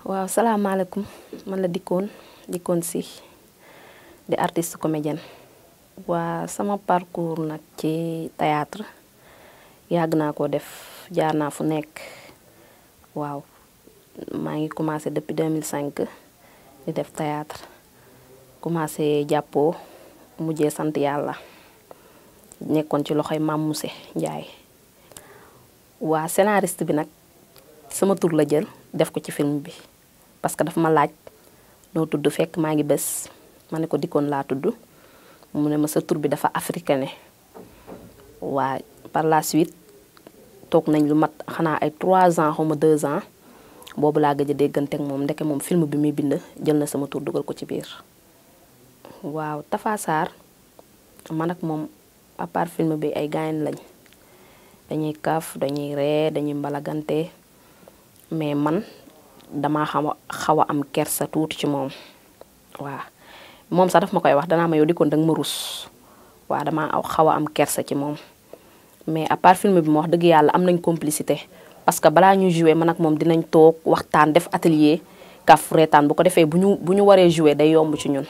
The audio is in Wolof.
waaw salaamaaleykum man la dikkoon si di artiste comédienne. waa sama parcours nag ci théâtre yàgg naa ko def jaar naa fu nekk waaw maa ngi commencé depuis 2005 di def théâtre commencé jàppoo mujjee sant yàlla nekkoon ci loxoy Mame Moussé Ndiaye. waa scénariste bi nag sama tur la jël def ko ci film bi parce que dafa ma laaj noo tudd fekk maa ngi bés ma ne ko dikkoon laa tudd mu ne ma sa tur bi dafa africaine. waa par la suite toog nañ lu mat xanaa ay 3 ans xaw ma 2 ans boobu laa gëj a déggante ak moom ndeke moom film bi muy bind jël na sama tur dugal ko ci biir. waaw Tafa Sarr man ak moom à part film bi ay gaañ lañ dañuy kaf dañuy ree dañuy mbalagante mais man dama xaw a am kersa tuuti ci moom. waaw moom sax daf ma koy wax danaa ma yow dikkoon danga ma rus waaw dama xaw a am kersa ci moom mais à part film bi ma wax dëgg yàlla am nañ complicité parce que balaa ñuy jouer man ak moom dinañ toog waxtaan def atelier kaf reetaan bu ko defee bu ñu waree jouer day yomb ci ñun.